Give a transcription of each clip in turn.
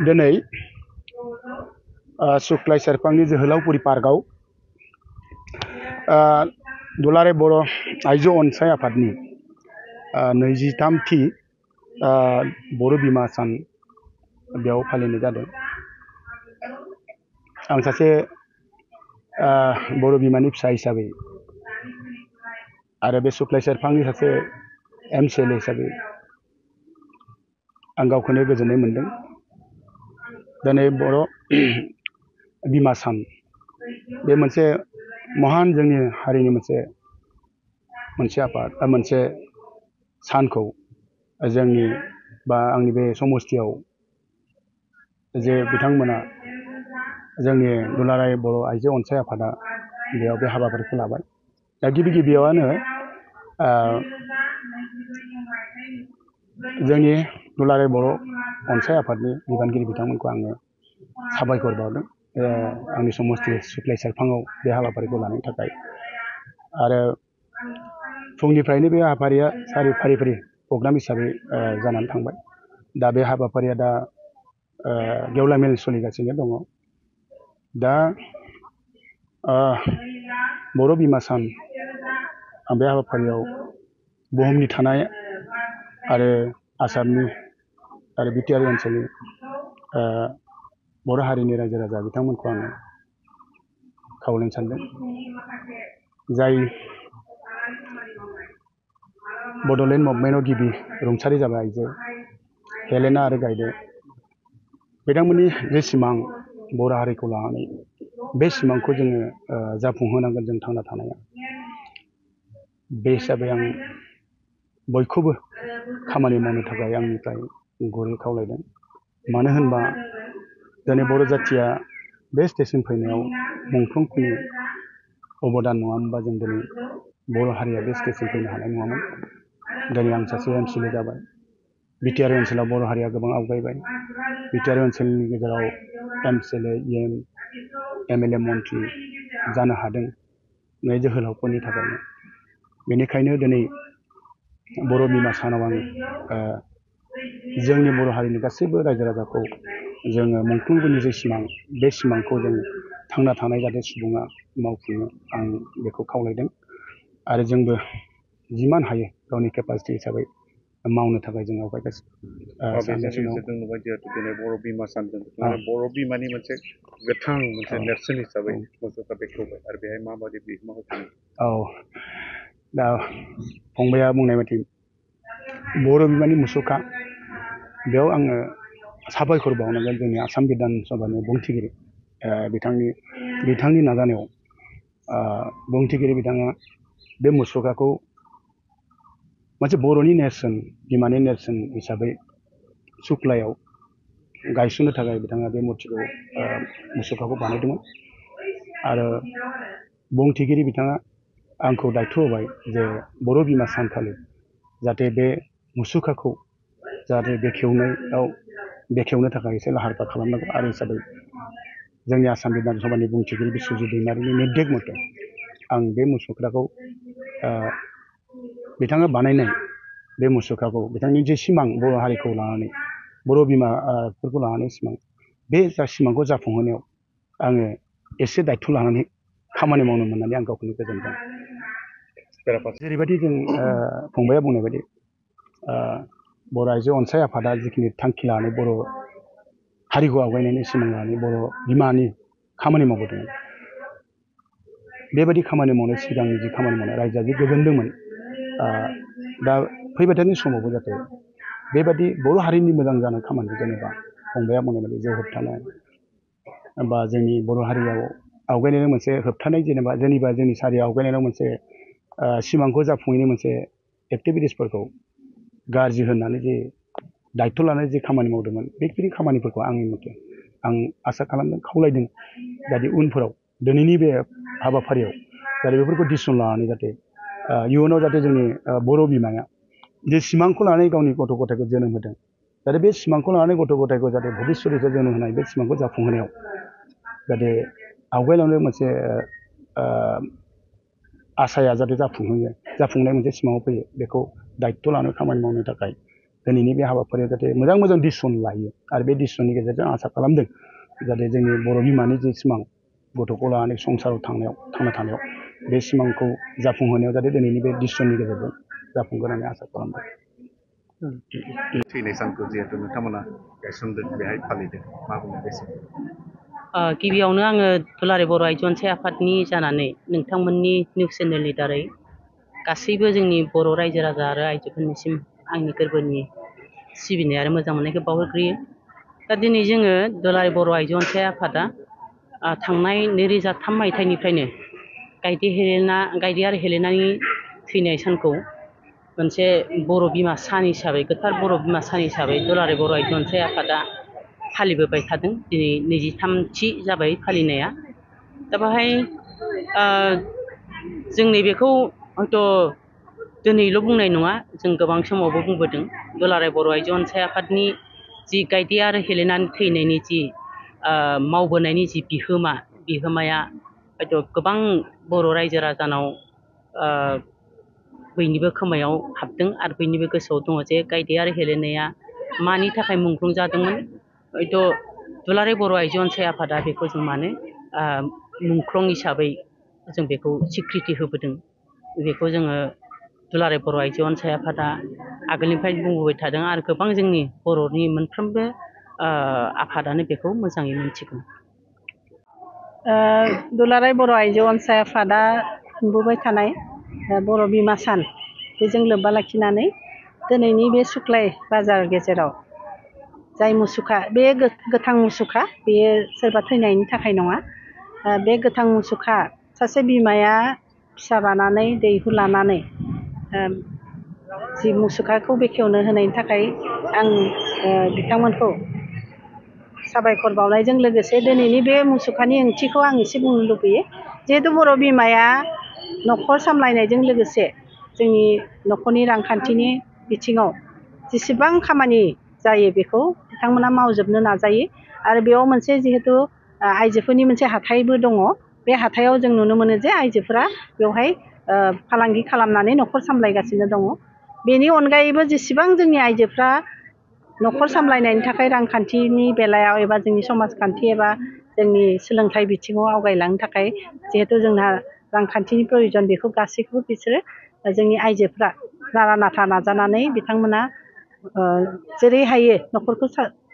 दिनै सुक्लाय सेरफांनि जोहोलावफुरि पार्कआव दुलाराय बर' आइजो अनसाय आफादनि 23थि बर' बिमा सान बेयाव फालिनाय जादों। आं सासे बर' बिमानि फिसा हिसाबै आरो बे सुक्लाय सेरफांनि सासे MCLA हिसाबै आं गावखौनो गोजोननाय मोनदों। दिनै बर' बिमा सान बे मोनसे महान जोंनि हारिनि मोनसे आफाद मोनसे सानखौ जोंनि बा आंनि बे समस्थियाव जे बिथांमोना जोंनि दुलाराय बर' आइजो अनसाय आफादा बेयाव बे हाबाफारिखौ लाबाय। दा गिबियावनो जोंनि दुलाराय बर' अनसाय आफादनि बिबानगिरि बिथांमोनखौ आङो साबायखर बावदों आंनि समस्ति सुक्लाय सेरफाङाव बे हाबाफारिखौ लानायनि थाखाय। आरो फुंनिफ्रायनो बे हाबाफारिया फारि प्रग्राम हिसाबै जानानै थांबाय। दा बे हाबाफारिया दा गेवलां मेल सोलिगासिनो दङ। दा बर' बिमा सान आं बे हाबाफारियाव बुहुमनि थानाय आरो आसामनि आरो BTR ओनसोलनि बर' हारिनि रायजो राजा बिथांमोनखौ आङो खावलायनो सानदों। जाय बड'लेण्ड मुभमेन्टआव गिबि रुंसारि जाबाय आइजो हेलेना आरो गायदे बिथांमोननि जे सिमां बर' हारिखौ लानानै बे सिमांखौ जोङो जाफुंहोनांगोन जों थांना थानाया। बे हिसाबै आं बयखौबो खामानि मावनो थाखाय आंनिफ्राय गुरै खावलायदों। मानो होनबा दिनै बर' जाथिया बे स्टेजसिम फैनायाव मुंख्लंफोरनि अबदान नङा होनबा जों दिनै बर' हारिया बे स्टेजसिम फैनो हानाय नङामोन। दिनै आं सासे MCLA जाबाय। BTR ओनसोलाव बर' हारिया गोबां आवगायबाय। BTR ओनसोलनि गेजेराव MCLA EM MLA मन्थ्रि जानो हादों बे जोहोलावफोरनि थाखायनो। बेनिखायनो दिनै बर' बिमा सानाव आं जोंनि बर' हारिनि गासैबो रायजो राजाखौ जोङो मुंख्लंफोरनि जे सिमां बे सिमांखौ जों थांना थानाय जाहाथे सुबुङा मावफुङो आं बेखौ खावलायदों। आरो जोंबो जिमान हायो गावनि केपासिटि हिसाबै मावनो थाखाय जों आवगायगासिनो। जों नुबाय जिहेतु दिनै बर' बिमा सानजों बर' बिमानि मोनसे गोथां मोनसे नेरसोन हिसाबै मुसुखा बेखेवबाय आरो बेहाय माबायदि बिहोमा होफैयो? दा फंबाया बुंनाय बायदि बर' बिमानि मुसुखा बेयाव आङो साबायखर बावनांगोन जोंनि आसाम बिधान सभानि बुंथिगिरि बिथांनि नाजानायाव बुंथिगिरि बिथाङा बे मुसुखाखौ मोनसे बर'नि नेरसोन बिमानि नेरसोन हिसाबै सुक्लायाव गायसननो थाखाय बिथाङा बे मुसुखाखौ बानायदोंमोन। आरो बुंथिगिरि बिथाङा आंखौ दायथ' होबाय जे बर' बिमा सानखालि जाहाथे बे मुसुखाखौ जाहाथे बेखेवनो थाखाय एसे लाहार फाहार खालामनांगौ। आरो हिसाबै जोंनि आसाम बिधान सभानि बुंथिगिरि बिस्वजित दैमारिनि निर्देश मथे आं बे मुसुखाखौ बिथाङा बानायनाय बे मुसुखाखौ बिथांनि जे सिमां बर' हारिखौ लानानै बर' बिमाफोरखौ लानानै सिमां बे सिमांखौ जाफुंहोनायाव आङो एसे दायथ' लानानै खामानि मावनो मोननानै आं गावखौनो गोजोनदों। जेरैबायदि जों फंबाया बुंनाय बायदि बर' आइजो अनसाय आफादा जिखिनि थांखि लानानै बर' हारिखौ आवगायनायनि सिमां लानानै बर' बिमानि खामानि मावबोदों। बेबायदि खामानि मावनाय सिगांनि जि खामानि मावनाय रायजोआ जि गोजोनदोंमोन। दा फैबाय थानाय समावबो जाहाथे बेबायदि बर' हारिनि मोजां जानाय खामानि जेनेबा फंबाया बुंनाय बायदि जौ होबथानाय बा जोंनि बर' हारियाव आवगायनायनि मोनसे होबथानाय जेनेबा जोंनि सारिया आवगायनायाव मोनसे सिमांखौ जाफुङैनि मोनसे एक्टिभिटिसफोरखौ गाज्रि होननानै जे दायथ' लानानै जे खामानि मावदोंमोन बेखिनि खामानिफोरखौ आंनि मथे आं आसा खालामदों खावलायदों जाहाथे उनफोराव दिनैनि बे हाबाफारियाव जाहाथे बेफोरखौ डिसिसन लानानै जाहाथे इयुनाव जाहाथे जोंनि बर' बिमाया जे सिमांखौ लानानै गावनि गथ' गथायखौ जोनोम होदों जाहाथे बे सिमांखौ लानानै गथ' गथायखौ जाहाथे भबिष्यतआव जोनोम होनाय बे सिमांखौ जाफुंहोनायाव जाहाथे आवगायलांनो मोनसे आसाया जाहाथे जाफुंनाय मोनसे सिमाङाव फैयो बेखौ दायथ' लानो खामानि मावनो थाखाय दिनैनि बे हाबाफारियाव जाहाथे मोजां मोजां डिसिसन लायो आरो बे डिसिसननि गेजेरजों आसा खालामदों जाहाथे जोंनि बर' बिमानि जे सिमां गथ'खौ लानानै संसाराव थांना थानायाव बे सिमांखौ जाफुंहोनायाव जाहाथे दिनैनि बे डिसिसननि गेजेरजों जाफुंगोन होननानै आसा खालामदों। थैनाय सानखौ जिहेतु नोंथांमोना गायसनदों बेहाय फालिदों मा बुङो बे गिबियावनो आङो दुलाराय बर' आइजो अनसाय आफादनि जानानै नोंथांमोननि निउस चेनेलनि दारै गासैबो जोंनि बर' रायजो राजा आरो आइजोफोरनिसिम आंनि गोरबोनि सिबिनाय आरो मोजां मोननायखौ बावहरग्रोयो। दा दिनै जोङो दुलाराय बर' आइजो अनसाय आफादा थांनाय 2003 मायथाइनिफ्रायनो गायदे आरो हेलेनानि थैनाय सानखौ मोनसे बर' बिमा सान हिसाबै गोथार बर' बिमा सान हिसाबै दुलाराय बर' आइजो अनसाय आफादा फालिबोबाय थादों। दिनै 23थि जाबाय फालिनाया। दा बेवहाय जों नैबेखौ हयथ' दिनैल' बुंनाय नङा, जों गोबां समावबो बुंबोदों। दुलाराय बर' आइजो अनसाय आफादनि जि गायदे आरो हेलेनानि थैनायनि जि मावबोनायनि जि बिहोमाया हयथ' गोबां बर' रायजो राजानाव बयनिबो खोमायाव हाबदों आरो बयनिबो गोसोआव दङ जे गायदे आरो हेलेनाया मानि थाखाय मुंख्लं जादोंमोन। हयथ' दुलाराय बर' आइजो अनसाय आफादा बेखौ जों मानो मुंख्लं हिसाबै जों बेखौ सिक्रिटि होबोदों। बेखौ जोङो दुलाराय बर' आइजो अनसाय आफादा आगोलनिफ्राय बुंबोबाय थादों आरो गोबां जोंनि बर'नि मोनफ्रोमबो आफादानो बेखौ मोजाङै मिथिगौ। दुलाराय बर' आइजो अनसाय आफादा खुंबोबाय थानाय बर' बिमा सान बेजों लोब्बा लाखिनानै दिनैनि बे सुक्लाय बाजार गेजेराव जाय मुसुखा बे गोथां मुसुखा बेयो सोरबा थैनायनि थाखाय नङा। बे गोथां मुसुखा सासे बिमाया फिसा बानानै दैहु लानानै जि मुसुखाखौ बेखेवनो होनायनि थाखाय आं बिथांमोनखौ साबायखर बावनायजों लोगोसे दिनैनि बे मुसुखानि ओंथिखौ आं एसे बुंनो लुबैयो। जिहेतु बर' बिमाया न'खर सामलायनायजों लोगोसे जोंनि न'खरनि रांखान्थिनि बिथिङाव जेसेबां खामानि जायो बेखौ बिथांमोना मावजोबनो नाजायो आरो बेयाव मोनसे जिहेतु आइजोफोरनि मोनसे हाथाइबो दङ। बे हाथायाव जों नुनो मोनो जे आइजोफोरा बेवहाय फालांगि खालामनानै न'खर सामलायगासिनो दङ। बेनि अनगायैबो जेसेबां जोंनि आइजोफ्रा न'खर सामलायनायनि थाखाय रांखान्थिनि बेलायाव एबा जोंनि समाजखान्थि एबा जोंनि सोलोंथाइ बिथिङाव आवगायलांनो थाखाय जिहेतु जोंहा रांखान्थिनि प्रयोजन बेखौ गासैखौबो बिसोरो जोंनि आइजोफ्रा नारा नाथा नाजानानै बिथांमोना जेरै हायो न'खरखौ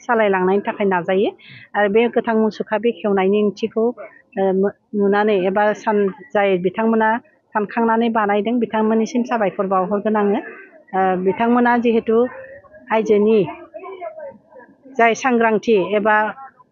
सालायलांनायनि थाखाय नाजायो। आरो बे गोथां मुसुखा बेखेवनायनि ओंथिखौ नुनानै एबा जाय बिथांमोना सानखांनानै बानायदों बिथांमोननिसिम साबायखर बावहरगोन आङो। बिथांमोना जिहेतु आइजोनि जाय सांग्रांथि एबा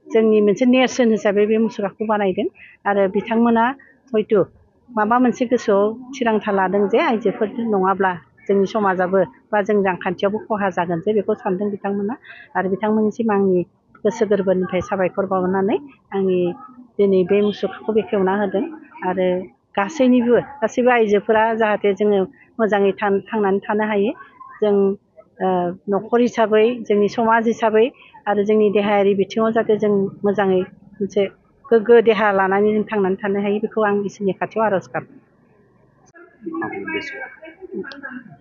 जोंनि मोनसे नेरसोन हिसाबै बे मुसुखाखौ बानायदों आरो बिथांमोना हयथ' माबा मोनसे गोसोआव थिरांथा लादों जे आइजोफोर नङाब्ला जोंनि समाजाबो बा जों रांखान्थियावबो खहा जागोन जे बेखौ सानदों बिथांमोना। आरो बिथांमोननिसिम आंनि गोसो गोरबोनिफ्राय साबायखर बावनानै आंनि दिनै बे मुसुखाखौ बेखेवना होदों। आरो गासैबो आइजोफोरा जाहाथे जोङो मोजाङै थांनानै थानो हायो। जों न'खर हिसाबै जोंनि समाज हिसाबै आरो जोंनि देहायारि बिथिङाव जाहाथे जों मोजाङै मोनसे गोग्गो देहा लानानै जों थांनानै थानो हायो बेखौ आं इसोरनि खाथियाव आर'ज गाबो।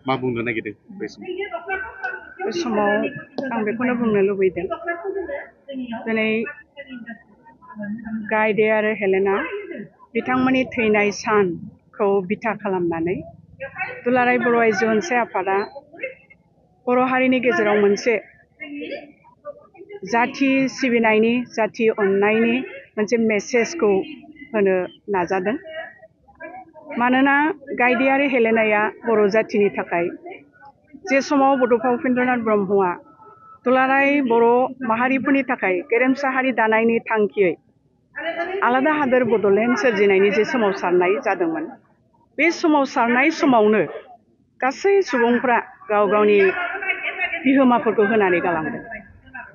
मा बुंनो नागिरदों बे समाव आं बेखौनो बुंनो लुबैदों। दिनै गायदे आरो हेलेना बिथांमोननि थैनाय सानखौ बिथा खालामनानै दुलाराय बर' आइजो अनसाय आफादा बर' हारिनि गेजेराव मोनसे जाथि सिबिनायनि जाथि अननायनि मोनसे मेसेजखौ होनो नाजादों। मानोना गायदे आरो हेलेनाया बर' जाथिनि थाखाय जे समाव बड'फा उपेन्द्रनाथ ब्रह्मआ दुलाराय बर' माहारिफोरनि थाखाय गेरेमसा हारि दानायनि थांखियै आलादा हादोर बड'लेण्ड सोरजिनायनि जे सोमावसारनाय जादोंमोन, बे सोमावसारनाय समावनो गासै सुबुंफ्रा गाव गावनि बिहोमाफोरखौ होनानै गालांदों।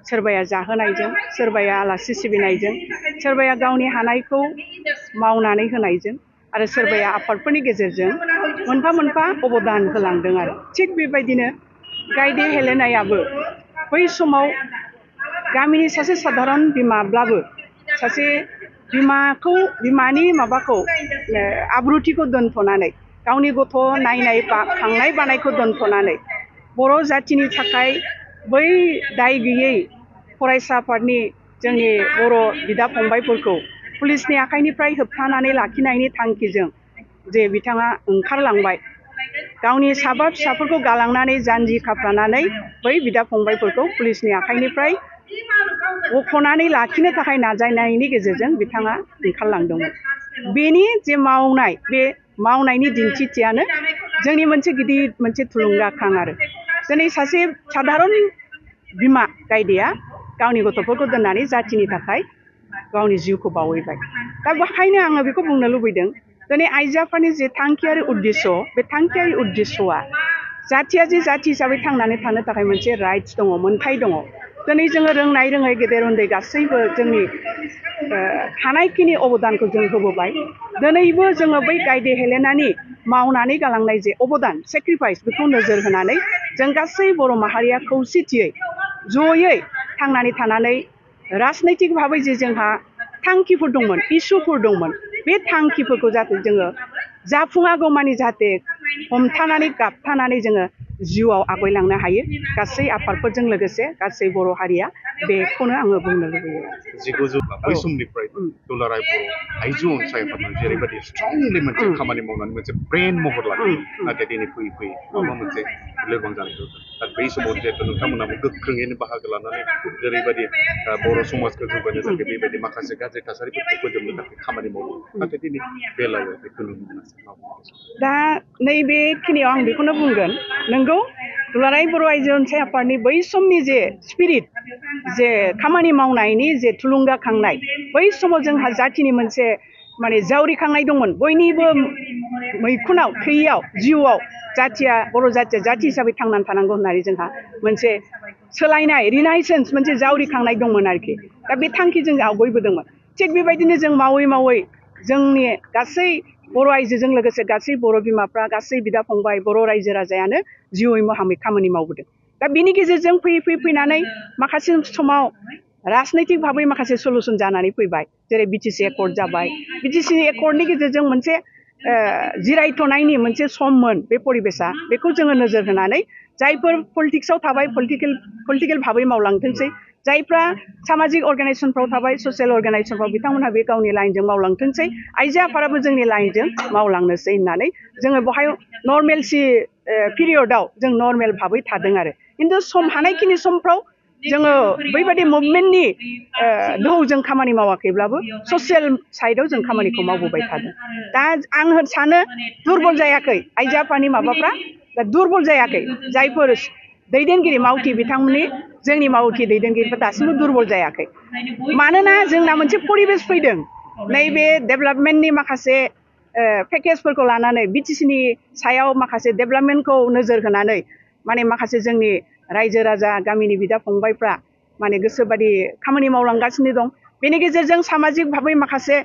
सोरबाया जाहोनायजों, सोरबाया आलासि सिबिनायजों, सोरबाया गावनि हानायखौ मावनानै होनायजों आरो सोरबाया आफादफोरनि गेजेरजों मोनफा मोनफा अबदान होलांदों। आरो थिग बेबायदिनो गायदे हेलेनायाबो बै समाव गामिनि सासे साधारन बिमाब्लाबो सासे बिमानि आब्रुथिखौ दोनथ'नानै गावनि गथ' नायनाय खांनाय बानायखौ दोनथ'नानै बर' जातिनि थाखाय बै दाय गैयै फरायसा आफादनि जोंनि बर' बिदा फंबायफोरखौ पुलिसनि आखाइनिफ्राय होबथानानै लाखिनायनि थांखिजों जे बिथाङा ओंखारलांबाय गावनि साबा फिसाफोरखौ गालांनानै जानजि खाफ्रानानै बै बिदा फंबायफोरखौ पुलिसनि आखाइनिफ्राय बख'नानै लाखिनो थाखाय नाजानायनि गेजेरजों बिथाङा ओंखारलांदोंमोन। बेनि जे मावनाय बे मावनायनि दिन्थिथियानो जोंनि मोनसे गिदिर मोनसे थुलुंगाखां आरो दिनै सासे साधारन बिमा गायदेया गावनि गथ'फोरखौ दोननानै जातिनि थाखाय गावनि जिउखौ बावहैबाय। दा बेखायनो आङो बेखौ बुंनो लुबैदों दिनै आइजो आफादनि जे थांखियारि उद्देश्य बे थांखियारि उद्देश्यआ जातिया जे जाति हिसाबै थांनानै थानो थाखाय मोनसे राइट्स दङ, मोन्थाय दङ। दिनै जोङो रोंनाय रोङै गेदेर उन्दै गासैबो जोंनि हानायखिनि अबदानखौ जों होबोबाय। दिनैबो जोङो बै गायदे हेलेनानि मावनानै गालांनाय जे अबदान सेक्रिफाइस बेखौ नोजोर होनानै जों गासै बर' माहारिया खौसेथियै जयै थांनानै थानानै राजनैतिक भाबै जे जोंहा थांखिफोर दंमोन, इस्युफोर दंमोन, बे थांखिफोरखौ जाहाथे जोङो जाफुङागौमानि जाहाथे हमथानानै गाबथानानै जोङो जिउआव आवगायलांनो हायो गासै आफादफोरजों लोगोसे गासै बर' हारिया बेखौनो आङो बुंनो लुबैयो। 1900 बै समनिफ्राय दुलाराय बर' आइजो अनसाय आफादआ जेरैबायदि स्ट्रंलि मोनसे खामानि मावनानै मोनसे ब्रेन महर लादों, नाथाय दिनै फैयै फैयै माबा मोनसे लोरबां जानायखौ दा बै समाव जिहेतु नोंथांमोनाबो गोख्रोङैनो बाहागो लानानै जेरैबायदि बर' समाजखौ जौगानो थाखाय बेबायदि माखासे गाज्रि थासारिफोरखौ फोजोबनो थाखाय खामानि मावो, नाथाय दिनै बेलायाव बेखौ नुनो मोनासै। दा नैबेखिनियाव आं बेखौनो बुंगोन नोंगौ दुलाराय बर' आइजो अनसाय आफादनि बै समनि जे स्पिरिट जे खामानि मावनायनि जे थुलुंगाखांनाय बै समाव जोंहा जातिनि मोनसे माने जावरिखांनाय दंमोन। बयनिबो मैखुनाव थैयाव जिउआव जातिया बर' जातिया जाति हिसाबै थांनानै थानांगौ होननानै जोंहा मोनसे सोलायनाय रिनाइसेन्स मोनसे जावरिखांनाय दंमोन आरोखि। दा बे थांखिजों आवगायबोदोंमोन। थिग बेबायदिनो जों मावै मावै जोंनि गासै बर' आइजोजों लोगोसे गासै बर' बिमाफ्रा गासै बिदा फंबाय बर' रायजो राजायानो जिउयै मोहामै खामानि मावबोदों। दा बिनि गेजेरजों फैयै फैनानै माखासे समाव राजनैतिक भाबै माखासे सलुसन जानानै फैबाय। जेरै बिटिसि एकर्ड जाबाय। बिटिसि एकर्डनि गेजेरजों मोनसे जिरायथ'नायनि मोनसे सममोन बे परिबेसा, बेखौ जोङो नोजोर होनानै जायफोर पलिटिक्सआव थाबाय पलिटिकेल भाबै मावलांथोंसै, जायफ्रा सामाजिक अर्गानाइजेसनफ्राव थाबाय ससियेल अर्गानाइजेसनफ्राव बिथांमोनहा बे गावनि लाइनजों मावलांथोंसै, आइजो आफादाबो जोंनि लाइनजों मावलांनोसै होननानै जोङो बेवहाय नर्मेलसि पिरियडआव जों नर्मेल भाबै थादों आरो। खिन्थु सम हानायखिनि समफ्राव जोङो बैबादि मुभमेन्टनि दोहौजों खामानि मावाखैब्लाबो ससियेल साइडआव जों खामानिखौ मावबोबाय थादों। दा आं सानो दुरबल जायाखै आइजो आफादनि माबाफ्रा, दा दुरबल जायाखै जायफोर दैदेनगिरि मावथि बिथांमोननि जोंनि मावथि दैदेनगिरिफोर दासिमबो दुरबल जायाखै। मानोना जोंना मोनसे परिबेस फैदों नैबे डेभेलपमेन्टनि माखासे पेकेजफोरखौ लानानै बिटिसिनि सायाव माखासे डेभेलपमेन्टखौ नोजोर होनानै माने माखासे जोंनि रायजो राजा गामिनि बिदा फंबायफ्रा माने गोसोबादि खामानि मावलांगासिनो दं। बेनि गेजेरजों सामाजिक भाबै माखासे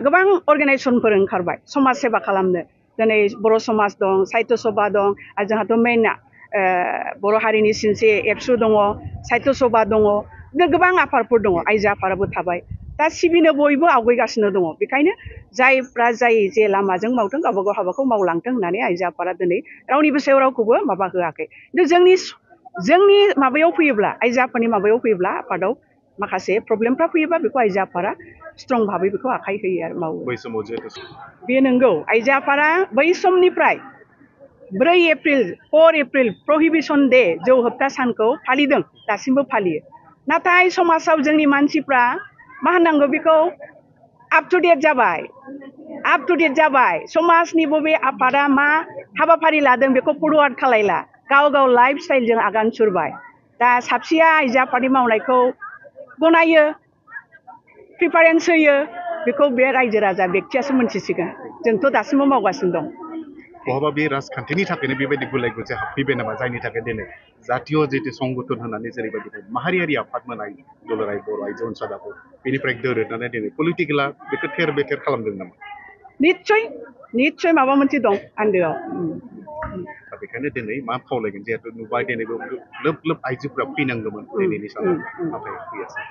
गोबां अर्गानाइजेसनफोर ओंखारबाय समाज सेबा खालामनो। दिनै बर' समाज दं, साहित्य सभा दं, आरो जोंहाथ' मेइना बर' हारिनि सिनस्रि एबसु दङ, साहित्य सभा दङ, गोबां आफादफोर दङ, आइजो आफादाबो थाबाय। दा सिबिनो बयबो आवगायगासिनो दङ। बेखायनो जायफ्रा जाय जे लामाजों मावदों गावबा गाव हाबाखौ मावलांथों होननानै आइजो आफादा दिनै रावनिबो सायाव रावखौबो माबा होआखै। खिन्थु जोंनि माबायाव फैयोब्ला आइजो आफादनि माबायाव फैयोब्ला आफादाव माखासे प्रब्लेमफ्रा फैयोबा बेखौ आइजो आफादा स्ट्रं भाबै बेखौ आखाइ होयो आरो मावो। बै समाव जिहेतु बे नंगौ आइजो आफादा बै समनिफ्राय 4 एप्रिल प्रहिबिसन डे जौ होबथा सानखौ फालिदों, दासिमबो फालियो। नाथाय समाजाव जोंनि मानसिफ्रा मा होननांगौ बेखौ आप टु डेट जाबाय। समाजनि बबे आफादा मा हाबाफारि लादों बेखौ फरवार्ड खालायला, गाव लाइफ स्टाइलजों आगान सुरबाय। दा साबसेया आइजो आफादनि मावनायखौ गनायो, प्रिफारेन्स होयो, बेखौ बे रायजो राजा बेक्तियासो मोनथिसिगोन। जोंथ' दासिमबो मावगासिनो दं। बहाबा बे राजखान्थिनि थाखायनो बेबायदि गुलाय गुजाय हाबफैबाय नामा, जायनि थाखाय दिनै जातीय जितु संगठन होननानै जेरैबायदि माहारियारि आफाद मोननाय दुलाराय बर' आइजो अनसाय आफाद बेनिफ्राय दोरोदनानै दिनै पलिटिकेला बेखौ थेर बेथेर खालामदों नामा? निस्सय माबा मोनसे दं आन्दोआव। दा बेखायनो दिनै मा खावलायगोन, जिहेतु नुबाय दिनै लोब आइजोफोरा फैनांगौमोन दिनैनि सानाव, नाथाय फैयासै।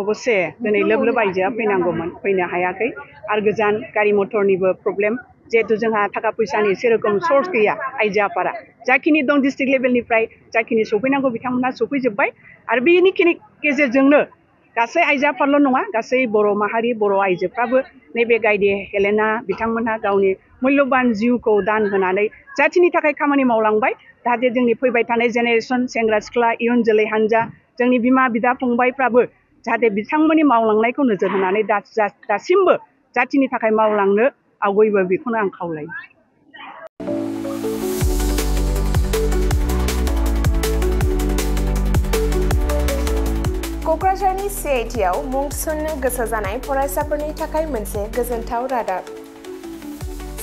अबस्से दिनै लोब आइजोआ फैनांगौमोन, फैनो हायाखै। आरो गोजान गारि मथरनिबो प्रब्लेम, जिहेतु जोंहा थाखा फैसानि सेरखम सर्स गैया आइजो आफादा जाखिनि दं डिस्ट्रिक्ट लेभेलनिफ्राय जाखिनि सफैनांगौ बिथांमोनहा सफैजोब्बाय आरो बेनि गेजेरजोंनो गासै आइजो आफादल' नङा गासै बर' माहारि बर' आइजोफ्राबो नैबे गायदे हेलेना बिथांमोनहा गावनि मुल्यबान जिउखौ दान होनानै जाथिनि थाखाय खामानि मावलांबाय जाहाथे जोंनि फैबाय थानाय जेनेरेसन सेंग्रा सिख्ला इयुन जोलै हान्जा जोंनि बिमा बिदा फंबायफ्राबो जाहाथे बिथांमोननि मावलांनायखौ नोजोर होनानै दासिमबो जाथिनि थाखाय मावलांनो आवगायबो बेखौनो आं खावलायो। क'क्राझारनि CITआव मुं थिसननो गोसो जानाय फरायसाफोरनि थाखाय मोनसे गोजोनथाव रादाब।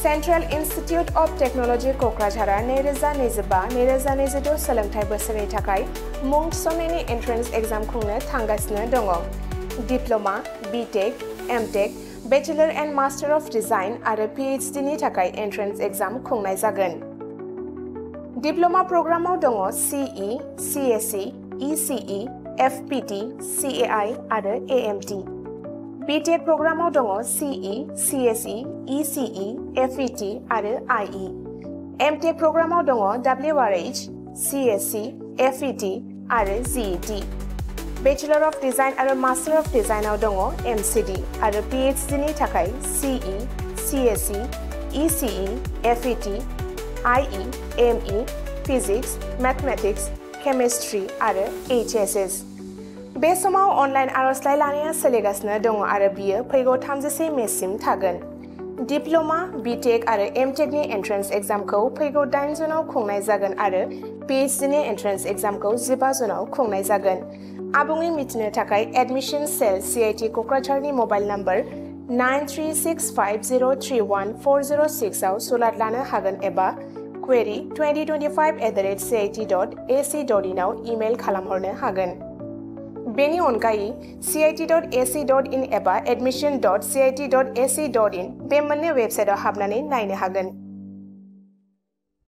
सेन्ट्रेल इन्स्टिटिउट अफ टेक्न'लजि क'क्राझारआ 2025-2026 सोलोंथाइ बोसोरनि थाखाय मुं थिसननायनि एन्ट्रेन्स एग्जाम खुंनो थांगासिनो दङ। Diploma, BTech, MTech, bachelor and master of design आरो PhD नि थाखाय एन्ट्रेन्स एग्जाम खुंनाय जागोन। डिप्ल'मा प्रग्रामाव दङ CE, CSE, ECE, FPT, CAI आरो AMT। BTech प्रग्रामाव दङ CE, CSE, ECE, FET आरो IE। MTech प्रग्रामाव दङ WRH, CSE, FET आरो GET। बेचेलर अफ डिजाइन आरो मास्टार अफ डिजाइनआव दङ MCD आरो PhD नि थाखाय CE, CSE, ECE, FET, IE, ME, physics, mathematics, chemistry आरो HSS। बे समाव अनलाइन आर'जलाइ लानाया सोलिगासिनो दङ आरो बियो फैगौ 31 मेसिम थागोन। डिप्ल'मा, BTech आरो MTech नि एन्ट्रेन्स एग्जामखौ फैगौ 8 जुनाव खुंनाय जागोन आरो PhD नि एन्ट्रेन्स एग्जामखौ 15 जुनाव खुंनाय जागोन। आबुङै मिथिनो थाखाय एडमिशन सेल CIT क'क्राझारनि मबाइल नम्बर 9365031406 आव सुलाद लानो हागोन एबा query2025@cit.ac.in आव इमेल खालामहरनो हागोन। बेनि अनगायै cit.ac.in एबा admission.cit.ac.in बे मोननै वेबसाइटआव हाबनानै नायनो हागोन।